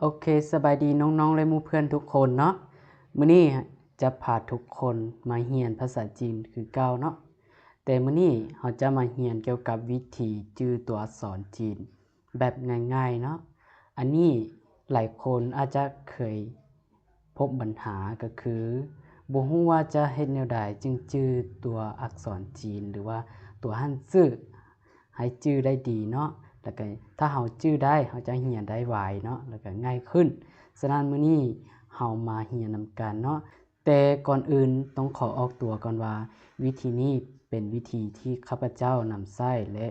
ໂອເຄ ສະບາຍດີນ້ອງໆ ແລະ ໝູ່ເພື່ອນທຸກຄົນເນາະ. ມື້ນີ້ຈະພາທຸກຄົນມາຮຽນພາສາຈີນຄືເກົ່າເນາະ, ແຕ່ມື້ນີ້ເຮົາຈະມາຮຽນກ່ຽວກັບວິທີຈື່ຕົວອັກສອນຈີນແບບງ່າຍໆເນາະ. ອັນນີ້ຫຼາຍຄົນອາດຈະເຄີຍພົບບັນຫາ ກໍຄືບໍ່ຮູ້ວ່າຈະເຮັດແນວໃດຈຶ່ງຈື່ຕົວອັກສອນຈີນ ຫຼືວ່າຕົວຮັນຈື່ ໃຫ້ຈື່ໄດ້ດີເນາະ, ແລ້ວກໍຖ້າເຮົາຈື່ໄດ້ ເຮົາຈະຮຽນໄດ້ໄວເນາະ ແລ້ວກໍງ່າຍຂຶ້ນ. ສະນັ້ນມື້ນີ້ເຮົາມາຮຽນນຳກັນເນາະ, ແຕ່ກ່ອນອື່ນຕ້ອງຂໍອອກຕົວກ່ອນວ່າ ວິທີນີ້ເປັນວິທີທີ່ຂ້າພະເຈົ້ານຳໃຊ້ ແລະ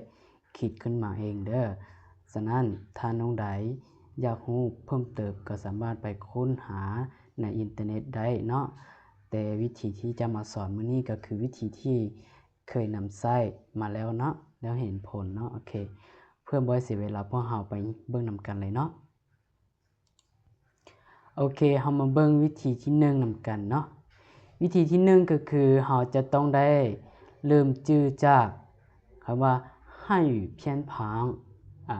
ຄິດຂຶ້ນມາເອງເດີ້. ສະນັ້ນຖ້ານ້ອງໃດຢາກຮູ້ເພີ່ມເຕີມ ກໍສາມາດໄປຄົ້ນຫາໃນອິນເຕີເນັດໄດ້ເນາະ, ແຕ່ວິທີທີ່ຈະມາສອນມື້ນີ້ກໍຄືວິທີທີ່ ເຄີຍນຳໃຊ້ມາແລ້ວເນາະ ແລ້ວເຫັນຜົນເນາະ. ໂອເຄ ເພື່ອບໍ່ໃຫ້ເສຍເວລາ ພວກເຮົາໄປເບິ່ງນຳກັນເລີຍເນາະ. ໂອເຄ ເຮົາມາເບິ່ງວິທີທີໜຶ່ງນຳກັນເນາະ. ວິທີທີໜຶ່ງກໍຄືເຮົາຈະຕ້ອງໄດ້ເລີ່ມຈື່ຈາກຄຳວ່າ 汉语偏旁 ອາ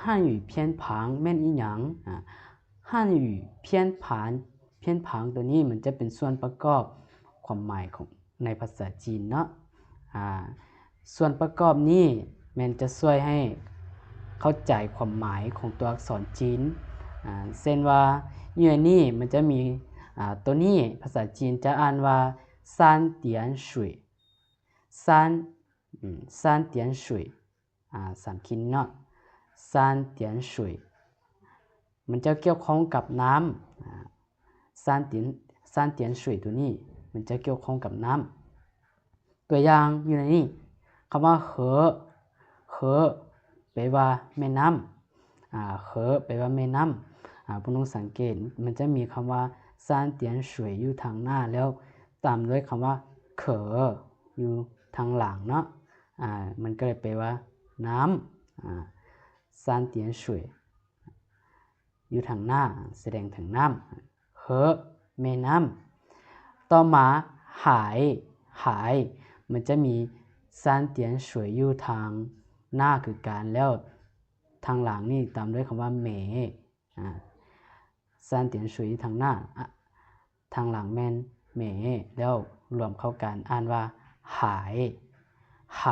汉语偏旁 ແມ່ນອີ່ຫຍັງ? ອາ 汉语偏旁 偏旁 ຕົວນີ້ມັນຈະເປັນສ່ວນປະກອບຄວາມໝາຍຂອງ ໃນພາສາຈີນເນາະ. ອາ ສ່ວນປະກອບນີ້ແມ່ນຈະຊ່ວຍໃຫ້ເຂົ້າໃຈຄວາມໝາຍຂອງຕົວອັກສອນຈີນ. ອາ ເຊັ່ນວ່າ ຢູ່ໃນນີ້ມັນຈະມີ ອາ ຕົວນີ້ພາສາຈີນຈະອ່ານວ່າ 三点水 三 ອາ 三点水 ອາ ສາມຂີດເນາະ 三点水 ມັນຈະກ່ຽວຂ້ອງກັບນ້ຳ. ອາ 三点 三点水 ຕົວນີ້ມັນຈະກ່ຽວຂ້ອງກັບນ້ຳ. ຕົວຢ່າງຢູ່ໃນນີ້ ຄຳວ່າ 河 河 ແປວ່າແມ່ນ້ຳ. ອາ 河 ແປວ່າແມ່ນ້ຳ. ອາ ພວກນ້ອງສັງເກດ ມັນຈະມີຄຳວ່າ 三点水 ຢູ່ທາງໜ້າ ແລ້ວຕາມດ້ວຍຄຳວ່າ 河 ຢູ່ທາງຫຼັງເນາະ. ອາ ມັນກໍເລີຍແປວ່ານ້ຳ. ອາ 三点水 ຢູ່ທາງໜ້າ ສະແດງເຖິງນ້ຳ 河 ແມ່ນ້ຳ. ຕໍ່ມາ 海 海 ມັນຈະມີ 三点水 ຢູ່ທາງໜ້າຄືກັນ ແລ້ວທາງຫຼັງນີ້ຕາມດ້ວຍຄຳວ່າ 湄 ອາ 三点水 ຢູ່ທາງໜ້າ ອາ ທາງຫຼັງແມ່ນ 湄 ແລ້ວລວມເຂົ້າກັນອ່ານວ່າ 海 海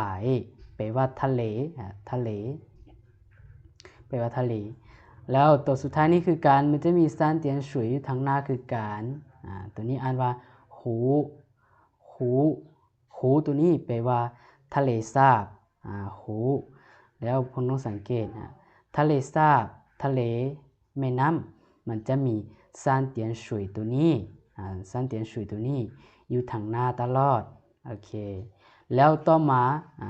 ແປວ່າທະເລ ອາ ທະເລ ແປວ່າທະເລ. ແລ້ວຕົວສຸດທ້າຍນີ້ຄືກັນ ມັນຈະມີ 三点水 ຢູ່ທາງໜ້າຄືກັນ. ອາ ຕົວນີ້ອ່ານວ່າ 湖 湖 湖 ຕົວນີ້ແປວ່າທະເລສາບ. ອາ 湖 ແລ້ວພວກນ້ອງສັງເກດ ອາ ທະເລສາບ ທະເລ ແມ່ນ້ຳ ມັນຈະມີ 三点水 ຕົວນີ້ ອາ 三点水 ຕົວນີ້ຢູ່ທາງໜ້າຕະຫຼອດ. ໂອເຄ ແລ້ວຕໍ່ມາ ອາ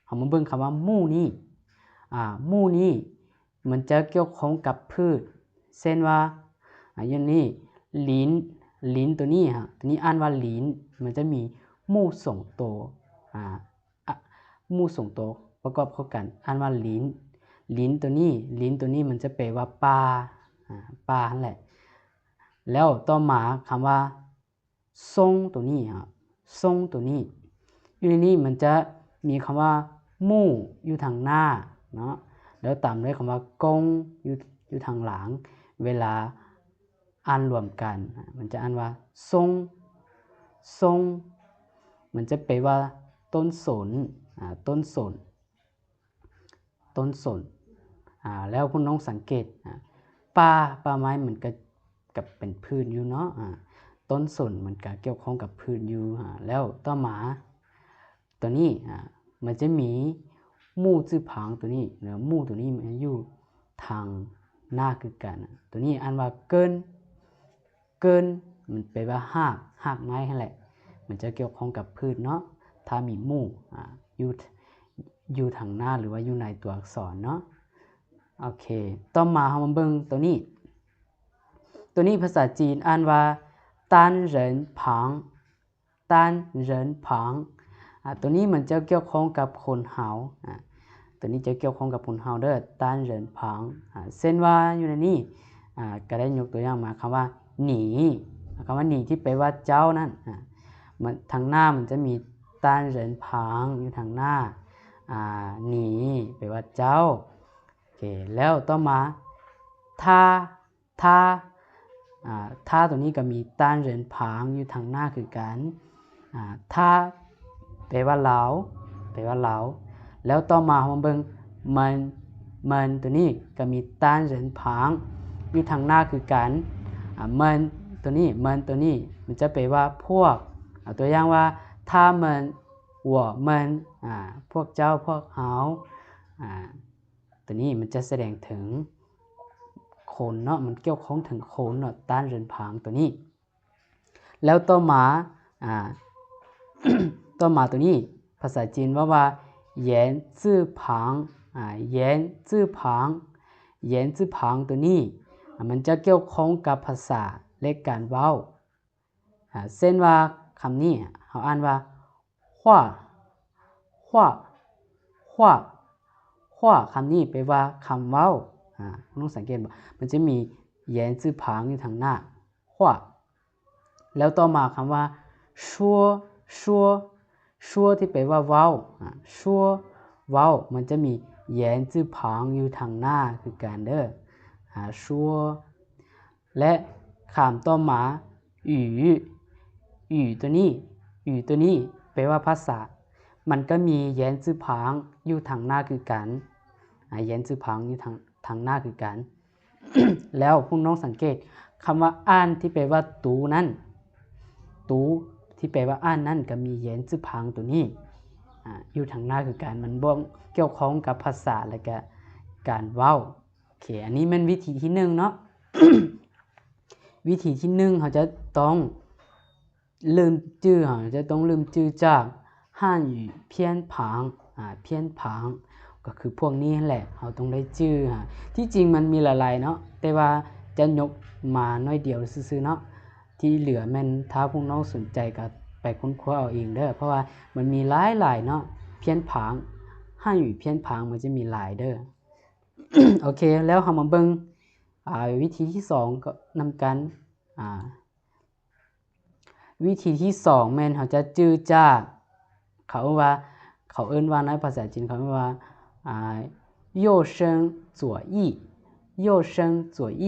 ເຮົາມາເບິ່ງຄຳວ່າ 木 ນີ້ ອາ 木 ນີ້ ມັນຈະກ່ຽວຂ້ອງກັບພືດ ເຊັ່ນວ່າ ອາ ຢ່າງນີ້ 林 林 ຕົວນີ້ ຕົວນີ້ອ່ານວ່າ 林 ມັນຈະມີ 木 ສອງໂຕ ອາ ອາ 木 ສອງໂຕປະກອບເຂົ້າກັນ ອ່ານວ່າ 林 林 ຕົວນີ້ 林 ຕົວນີ້ມັນຈະແປວ່າປ່າ ອາ ປ່າຫັ້ນແຫຼະ. ແລ້ວຕໍ່ມາຄຳວ່າ 松 ຕົວນີ້ ອາ 松 ຕົວນີ້ ຢູ່ໃນນີ້ມັນຈະມີຄຳວ່າ 木 ຢູ່ທາງໜ້າເນາະ ແລ້ວຕາມດ້ວຍຄຳວ່າ 公 ຢູ່ ຢູ່ທາງຫຼັງ. ເວລາ ອ່ານລວມກັນ ມັນຈະອ່ານວ່າ 松 松 ມັນຈະແປວ່າຕົ້ນສົນ ອາ ຕົ້ນສົນ ຕົ້ນສົນ. ອາ ແລ້ວພວກນ້ອງສັງເກດ ອາ ປ່າ ປ່າໄມ້ມັນກະ ກະເປັນພືດຢູ່ເນາະ ອາ ຕົ້ນສົນມັນກະກ່ຽວຂ້ອງກັບພືດຢູ່. ອາ ແລ້ວຕໍ່ມາ ຕົວນີ້ ອາ ມັນຈະມີ 木字旁 ຕົວນີ້ ແລ້ວ 木 ຕົວນີ້ມັນຢູ່ທາງໜ້າຄືກັນ. ຕົວນີ້ອ່ານວ່າ 根 根 ມັນແປວ່າຮາກ ຮາກໄມ້ຫັ້ນແຫຼະ ມັນຈະກ່ຽວຂ້ອງກັບພືດເນາະ ຖ້າມີ 木 ອາ ຢູ່ ຢູ່ທາງໜ້າ ຫຼືວ່າຢູ່ໃນຕົວອັກສອນເນາະ. ໂອເຄ ຕໍ່ມາເຮົາມາເບິ່ງຕົວນີ້ ຕົວນີ້ພາສາຈີນອ່ານວ່າ 单人旁 单人旁 ອາ ຕົວນີ້ມັນຈະກ່ຽວຂ້ອງກັບຄົນເຮົາ ອາ ຕົວນີ້ຈະກ່ຽວຂ້ອງກັບຄົນເຮົາເດີ້ 单人旁 ອາ ເຊັ່ນວ່າຢູ່ໃນນີ້ ອາ ກະໄດ້ຍົກຕົວຢ່າງມາຄຳວ່າ 你 ຄຳວ່າ 你 ທີ່ແປວ່າເຈົ້ານັ້ນ ອາ ມັນ ທາງໜ້າມັນຈະມີ 单人旁 ຢູ່ທາງໜ້າ ອາ 你 ແປວ່າເຈົ້າ. ໂອເຄ ແລ້ວຕໍ່ມາ 他 他他 ອາ 他 ຕົວນີ້ກໍມີ单人旁 ຢູ່ທາງໜ້າຄືກັນ ອາ 他 ແປວ່າລາວ ແປວ່າລາວ ແລ້ວຕໍ່ມາເຮົາມາເບິ່ງ 们 们 ຕົວນີ້ກໍມີ单人旁 ຢູ່ທາງໜ້າຄືກັນ ອາ 们 ຕົວນີ້ 们 ຕົວນີ້ ມັນຈະແປວ່າພວກ ອາ ຕົວຢ່າງວ່າ 他们 我们 ອາ ພວກເຈົ້າ ພວກເຮົາ ອາ ຕົວນີ້ມັນຈະສະແດງເຖິງຄົນເນາະ ມັນກ່ຽວຂ້ອງເຖິງຄົນເນາະ 单人旁 ຕົວນີ້ ແລ້ວຕໍ່ມາ ອາ ຕໍ່ມາຕົວນີ້ ພາສາຈີນເວົ້າວ່າ 言字旁 ອາ 言字旁 言字旁 ຕົວນີ້ ອາ ມັນຈະກ່ຽວຂ້ອງກັບພາສາ ແລະ ການເວົ້າ ອາ ເຊັ່ນວ່າຄຳນີ້ ເຮົາອ່ານວ່າ 话 话 话 话 ຄຳນີ້ແປວ່າຄຳເວົ້າ ອາ ນ້ອງສັງເກດບໍ່ ມັນຈະມີ言字旁 ຢູ່ທາງໜ້າ 话 ແລ້ວຕໍ່ມາຄຳວ່າ 说 说 说 ທີ່ແປວ່າເວົ້າ ອາ 说 ເວົ້າ ມັນຈະມີ言字旁 ຢູ່ທາງໜ້າຄືກັນເດີ ອາ 说 ແລະ ຄຳຕໍ່ມາ 语 语 ຕົວນີ້ 语 ຕົວນີ້ແປວ່າພາສາ ມັນກໍມີ言字旁 ຢູ່ທາງໜ້າຄືກັນ ອາ 言字旁 ຢູ່ທາງ ທາງໜ້າຄືກັນ ແລ້ວພວກນ້ອງສັງເກດ ຄຳວ່າ 俺 ທີ່ແປວ່າຕູນັ້ນ ຕູ ທີ່ແປວ່າ 俺 ນັ້ນ ກໍມີ言字旁 ຕົວນີ້ ອາ ຢູ່ທາງໜ້າຄືກັນ ມັນບໍ່ກ່ຽວຂ້ອງກັບພາສາ ແລະ ກະການເວົ້າ. ໂອເຄ ອັນນີ້ແມ່ນວິທີທີໜຶ່ງເນາະ ວິທີທີໜຶ່ງ ເຮົາຈະຕ້ອງເລີ່ມຈື່ ເຮົາຈະຕ້ອງເລີ່ມຈື່ຈາກ 汉语偏旁 ອາ 偏旁 ກໍຄືພວກນີ້ຫັ້ນແຫຼະ ເຮົາຕ້ອງໄດ້ຈື່ ອາ ທີ່ຈິງມັນມີຫຼາຍໆເນາະ ແຕ່ວ່າຈະຍົກມາໜ້ອຍດຽວຊື່ໆເນາະ ທີ່ເຫຼືອແມ່ນຖ້າພວກນ້ອງສົນໃຈກໍໄປຄົ້ນຄວ້າເອົາເອງເດີ ເພາະວ່າມັນມີຫຼາຍໆເນາະ 偏旁 汉语偏旁 ມັນຈະມີຫຼາຍເດີ. ໂອເຄ ແລ້ວເຮົາມາເບິ່ງ ອາ ວິທີທີສອງນຳກັນ ອາ ວິທີທີສອງແມ່ນເຮົາຈະຈື່ຈາກ ເຂົາເອີ້ນວ່າ ເຂົາເອີ້ນວ່າ ໃນພາສາຈີນເຂົາເອີ້ນວ່າ ອາ 右声左意 右声左意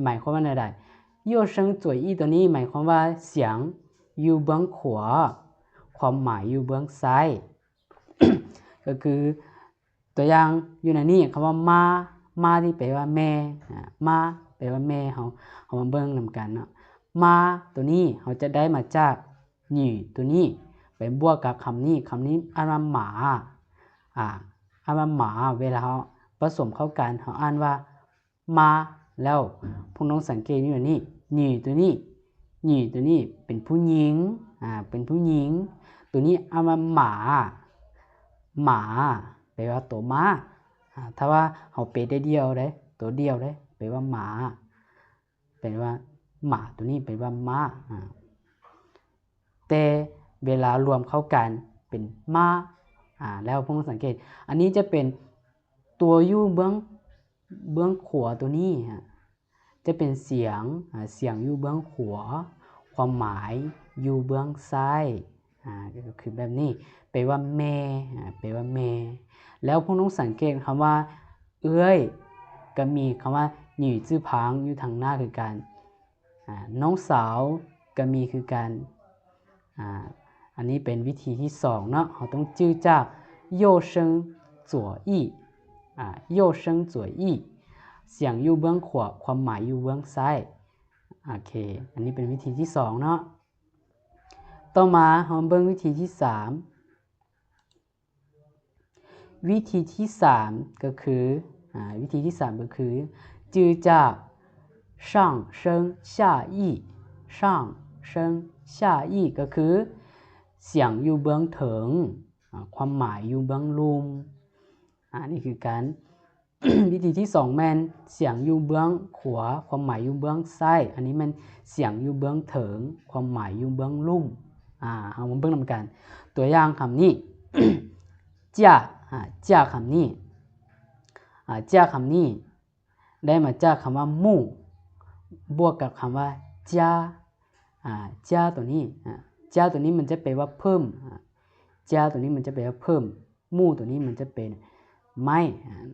ໝາຍຄວາມວ່າແນວໃດ? 右声左意 ຕົວນີ້ໝາຍຄວາມວ່າສຽງຢູ່ເບື້ອງຂວາ ຄວາມໝາຍຢູ່ເບື້ອງຊ້າຍ ກໍຄື ຕົວຢ່າງຢູ່ໃນນີ້ ຄຳວ່າ 妈 妈 ທີ່ແປວ່າແມ່ ອາ 妈 ແປວ່າແມ່ ເຮົາ ເຮົາມາເບິ່ງນຳກັນເນາະ 妈 ຕົວນີ້ເຮົາຈະໄດ້ມາຈາກ 女 ຕົວນີ້ ໄປບວກກັບຄຳນີ້ ຄຳນີ້ອ່ານວ່າ 妈 ອາ ອ່ານວ່າ 妈 ເວລາເຮົາປະສົມເຂົ້າກັນ ເຮົາອ່ານວ່າ 妈 ແລ້ວພວກນ້ອງສັງເກດຢູ່ນີ້ 女 ຕົວນີ້ 女 ຕົວນີ້ເປັນຜູ້ຍິງ ອາ ເປັນຜູ້ຍິງ ຕົວນີ້ອ່ານວ່າ 妈 妈 ແປວ່າໂຕມ້າ ອາ ຖ້າວ່າເຮົາແປໄດ້ດຽວເດ້ ໂຕດຽວເດ້ ແປວ່າ 妈 ແປວ່າ 妈 ຕົວນີ້ແປວ່າມ້າ ອາ ແຕ່ເວລາລວມເຂົ້າກັນເປັນ 妈 ອາ ແລ້ວພວກນ້ອງສັງເກດ ອັນນີ້ຈະເປັນຕົວຢູ່ເບື້ອງ ເບື້ອງຂວາຕົວນີ້ ຈະເປັນສຽງ ອາ ສຽງຢູ່ເບື້ອງຂວາ ຄວາມໝາຍຢູ່ເບື້ອງຊ້າຍ ອາ ກໍຄືແບບນີ້ ແປວ່າແມ່ ອາ ແປວ່າແມ່ ແລ້ວພວກນ້ອງສັງເກດຄຳວ່າ ເອື້ອຍ ກໍມີຄຳວ່າ 女字旁 ຢູ່ທາງໜ້າຄືກັນ ອາ ນ້ອງສາວກໍມີຄືກັນ ອາ ອັນນີ້ເປັນວິທີທີສອງເນາະ ເຮົາຕ້ອງຈື່ຈາກ 右声左意 ອາ 右声左意 ສຽງຢູ່ເບື້ອງຂວາ ຄວາມໝາຍຢູ່ເບື້ອງຊ້າຍ ໂອເຄ ອັນນີ້ເປັນວິທີທີສອງເນາະ ຕໍ່ມາເຮົາເບິ່ງວິທີທີສາມ ວິທີທີສາມກໍຄື ອາ ວິທີທີສາມກໍຄື ຈື່ຈາກ 上声下意 上声下意 ກໍຄືສຽງຢູ່ເບື້ອງເທິງ ອາ ຄວາມໝາຍຢູ່ເບື້ອງລຸ່ມ ອາ ນີ້ຄືກັນ ວິທີທີສອງແມ່ນສຽງຢູ່ເບື້ອງຂວາ ຄວາມໝາຍຢູ່ເບື້ອງຊ້າຍ ອັນນີ້ແມ່ນສຽງຢູ່ເບື້ອງເທິງ ຄວາມໝາຍຢູ່ເບື້ອງລຸ່ມ ອາ ເຮົາມາເບິ່ງນຳກັນ ຕົວຢ່າງຄຳນີ້ 家 ອາ 家 ຄຳນີ້ ອາ 家 ຄຳນີ້ ໄດ້ມາຈາກຄຳວ່າ หมู่ ບວກກັບຄຳວ່າ 家 ອາ 家 ຕົວນີ້ ອາ 家 ຕົວນີ້ມັນຈະແປວ່າເພີ່ມ ອາ 家 ຕົວນີ້ມັນຈະແປວ່າເພີ່ມ หมู่ ຕົວນີ້ມັນຈະເປັນໄມ້ ອາ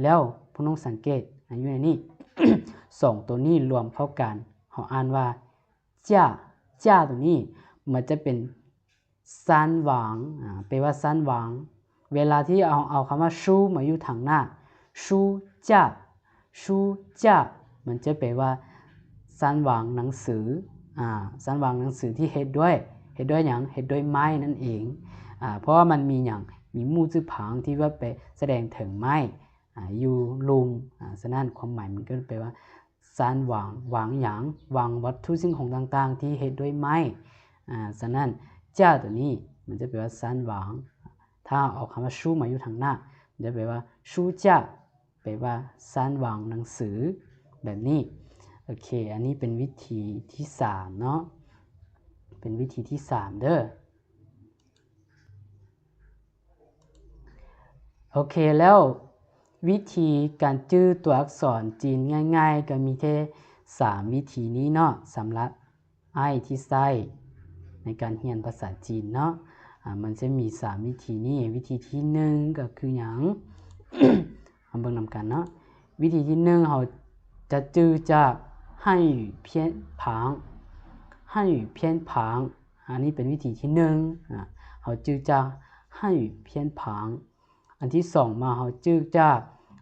ແລ້ວພວກນ້ອງສັງເກດ ອາ ຢູ່ໃນນີ້ ສອງໂຕນີ້ລວມເຂົ້າກັນ ເຮົາອ່ານວ່າ ຈາ ຈາໂຕນີ້ມັນຈະເປັນ ຊານຫວາງ ອາ ແປວ່າຊານຫວາງ. ເວລາທີ່ເຮົາເອົາຄຳວ່າ ຊູ ມາຢູ່ທາງໜ້າ ຊູຈາ ຊູຈາ ມັນຈະແປວ່າ ຊານຫວາງໜັງສື ອາ ຊານຫວາງໜັງສືທີ່ເຮັດດ້ວຍ ເຮັດດ້ວຍຫຍັງ? ເຮັດດ້ວຍໄມ້ນັ້ນເອງ ອາ ເພາະວ່າມັນມີຫຍັງ? ມີໝູ່ຈື່ຜາງທີ່ວ່າໄປສະແດງເຖິງໄມ້ ອາ ຢູ່ລຸ່ມ ອາ ສະນັ້ນຄວາມໝາຍມັນກໍແປວ່າ ຊານຫວາງ ຫວາງຫຍັງ? ຫວາງວັດຖຸສິ່ງຂອງຕ່າງໆທີ່ເຮັດດ້ວຍໄມ້ ອາ ສະນັ້ນ ຈາໂຕນີ້ມັນຈະແປວ່າຊານຫວາງ. ຖ້າເອົາຄຳວ່າ ຊູ ມາຢູ່ທາງໜ້າ ມັນຈະແປວ່າ ຊູຈາ ແປວ່າຊານຫວາງໜັງສື ແບບນີ້. ໂອເຄ ອັນນີ້ເປັນວິທີທີສາມເນາະ ເປັນວິທີທີສາມເດີ. ໂອເຄ ແລ້ວວິທີການຈື່ຕົວອັກສອນຈີນງ່າຍໆ ກໍມີແຕ່ສາມວິທີນີ້ເນາະ ສຳລັບອ້າຍທີ່ໃຊ້ໃນການຮຽນພາສາຈີນເນາະ ອາ ມັນຈະມີສາມວິທີນີ້. ວິທີທີໜຶ່ງກໍຄືຫຍັງ? ເຮົາເບິ່ງນຳກັນເນາະ. ວິທີທີໜຶ່ງ ເຮົາຈະຈື່ຈາກ 汉语偏旁 汉语偏旁 ອັນນີ້ເປັນວິທີທີໜຶ່ງ ອາ ເຮົາຈື່ຈາກ 汉语偏旁. ອັນທີສອງມາ ເຮົາຈື່ຈາກ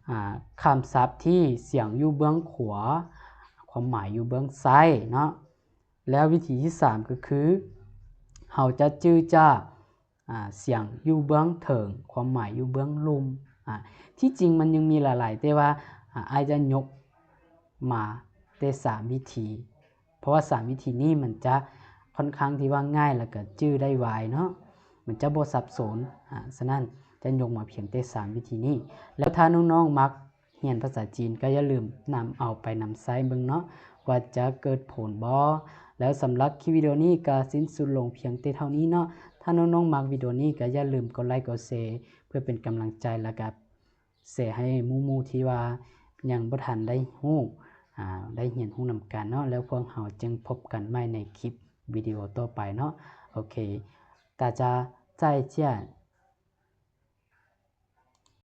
ອາ ຄຳສັບທີ່ສຽງຢູ່ເບື້ອງຂວາ ຄວາມໝາຍຢູ່ເບື້ອງຊ້າຍເນາະ. ແລ້ວວິທີທີສາມກໍຄື ເຮົາຈະຈື່ຈາກ ອາ ສຽງຢູ່ເບື້ອງເທິງ ຄວາມໝາຍຢູ່ເບື້ອງລຸ່ມ. ອາ ທີ່ຈິງມັນຍັງມີຫຼາຍໆ ແຕ່ວ່າ ອາ ອ້າຍຈະຍົກມາແຕ່ສາມວິທີ ເພາະວ່າສາມວິທີນີ້ມັນຈະຄ່ອນຂ້າງທີ່ວ່າງ່າຍ ແລ້ວກໍຈື່ໄດ້ໄວເນາະ ມັນຈະບໍ່ສັບສົນ. ອາ ສະນັ້ນຈະຍົກມາພຽງແຕ່ສາມວິທີນີ້. ແລ້ວຖ້ານ້ອງໆມັກຮຽນພາສາຈີນ ກໍຢ່າລືມນຳເອົາໄປນຳໃຊ້ເບິ່ງເນາະ ວ່າຈະເກີດຜົນບໍ່. ແລ້ວສຳລັບຄລິບວິດີໂອນີ້ກໍສິ້ນສຸດລົງພຽງແຕ່ເທົ່ານີ້ເນາະ. ຖ້ານ້ອງໆມັກວິດີໂອນີ້ ກໍຢ່າລືມກົດໄລກ໌ ກົດແຊ ເພື່ອເປັນກຳລັງໃຈ ແລ້ວກໍ ແຊໃຫ້ໝູ່ໆທີ່ວ່າຍັງບໍ່ທັນໄດ້ຮູ້ ອາ ໄດ້ຮຽນຮູ້ນຳກັນເນາະ. ແລ້ວພວກເຮົາຈຶ່ງພົບກັນໃໝ່ໃນຄລິບວິດີໂອຕໍ່ໄປເນາະ. ໂອເຄ 大家再见.